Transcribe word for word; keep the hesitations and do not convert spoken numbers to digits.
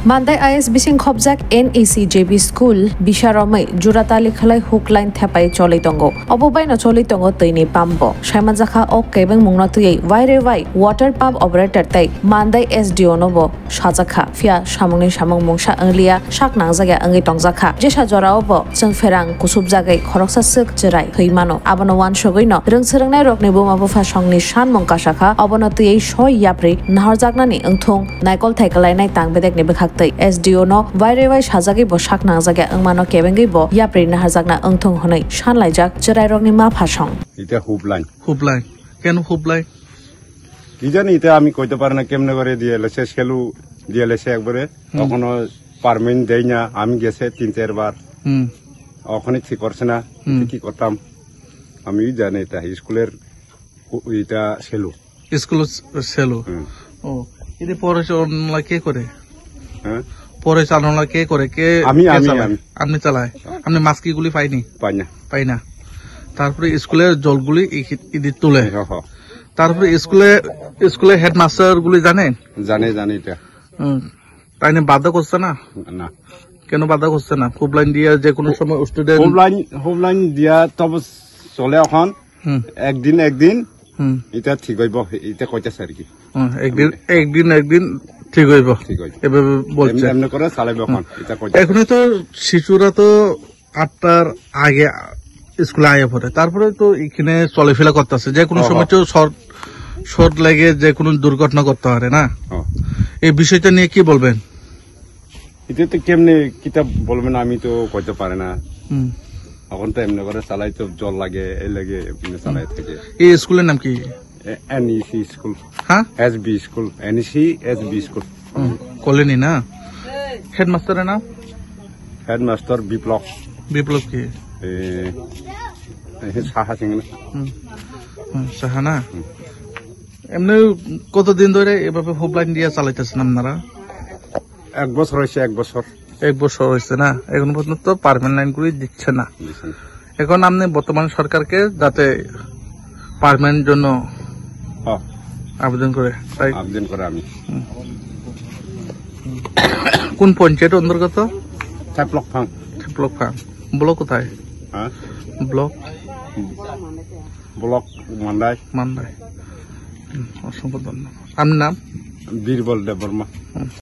Mandai I S bising khobjak N E C J B school bisaromwi juratali khlai hook line thepai choli tongo. Obo baino choli tongo twini pump bo. Saimanjakha o kebengmungno twiwi waire wai water pump operator tei Mandai S D O no bo sajakha. Phiya samungni samung mungsa wngliya, sak nangjakya wngwi tongjakha. Jesa jorao bo chwng pherang kusubjagwi khoroksa swk chwrai thwi mano. Abono uansugwino rwngswrwngnairokni buma bupha songni sanmung kasakha, obono twiwi soi yapri naharjaknani wngthung. Naikol thai kwlainai tang bedekni bwkhaktwi S D O no waire wai sajagwi bo sak nangjakya wngmano kebengwi bo yapri naharjakna wngthung hwnwi sanlaijak chwrairokni ma phasong. Ita hoop line. Hoop line. Keno hoop line? কি জানি, এটা আমি কইতে পারি না কেমনে করে দিয়েছে, শেষ খেলু দিয়েছে একবারে। হুম। তখনও পারমেন্ট দেয় না, আমি গেছে তিন চারবার। হুম। ওখানে ঠিক করছে না, হুম। কি করতাম? আমি জানি এটা স্কুলের ও-, এটা সেলু। স্কুল স-, সেলু। হুম। ও, এটা পরিচালনা কে করে? হ্যাঁ? পরিচালনা কে করে? কে, আমি, কে আমি, চালায়? আমি। আপনি চালায়? আপনি মাছ কিগুলি পাইনি? পাই না। পাই না। তারপরে স্কুলের জলগুলি ই-, ইদি তুলে। হ, হ। তারপরে স্কুলে, স্কুলে হেডমাস্টার গুলি জানে? জানে, জানে এটা। হুম। তাই নিয়ে বাধ্য করছে না? না। কেন বাধ্য করছে না? খুব লাইন দিয়ে যে কোনো সময় স্টুডেন্ট খুব লাইন, খুব লাইন দিয়া তবে চলে এখন। হুম। একদিন, একদিন হুম। এটা ঠিক হইব, এটা কইতেছে আর কি। হুম, একদিন, একদিন, একদিন ঠিক হইব। ঠিক হইব। এভাবে বলছে। এমনি, এমনি করে চালাইব এখন, হুম। এটা কইতেছে। এখনই তো শিশুরা তো আটটার আগে স্কুলে আয়া পড়ে, তারপরে তো এখানে চলাফেরা করতেছে, যে কোনো ও, সময় হ। তো শর্ট, শর্ট লেগে যে কোনো দুর্ঘটনা করতে পারে না। ও। এই বিষয়টা নিয়ে কি বলবেন? এটা তো কেমনে কিতা বলবেন, আমি তো কইতে পারি না। হুম। এখন তো এমনি করে চালাই, তো জল লাগে, এই লাগে, এমনি চালাই থাকে। এই স্কুলের নাম কি? এ-, এনইসি স্কুল। হ্যাঁ? SB school, NEC SB school. হুম, কলোনি না? হেডমাস্টারের নাম? হেডমাস্টার বিপ্লব। বিপ্লব কি? এ, এ, সাহা সিং। হুম। হুম, সাহা না? হুম। এমনি কতদিন ধরে এভাবে হোপ লাইন দিয়ে চালাইতেছেন আপনারা? এক বছর হয়েছে, এক বছর। এক বছর হয়েছে না? এখন পর্যন্ত পার্মানেন্ট লাইন করে দিচ্ছে না। দিচ্ছে না। এখন আপনি বর্তমান সরকারকে যাতে পার্মানেন্ট জন্য হ্যাঁ। আবেদন করে, তাই? আবেদন করে আমি। হুম। কোন পঞ্চায়েত অন্তর্গত? থেপলক ফাং। থেপলক ফাং। ব্লক কোথায়? হ্যাঁ? ব্লক? ব্লক মান্দাই। মান্দাই। হুম, অসংখ্য ধন্যবাদ। আপনার নাম? বীরবল দেববর্মা। হুম।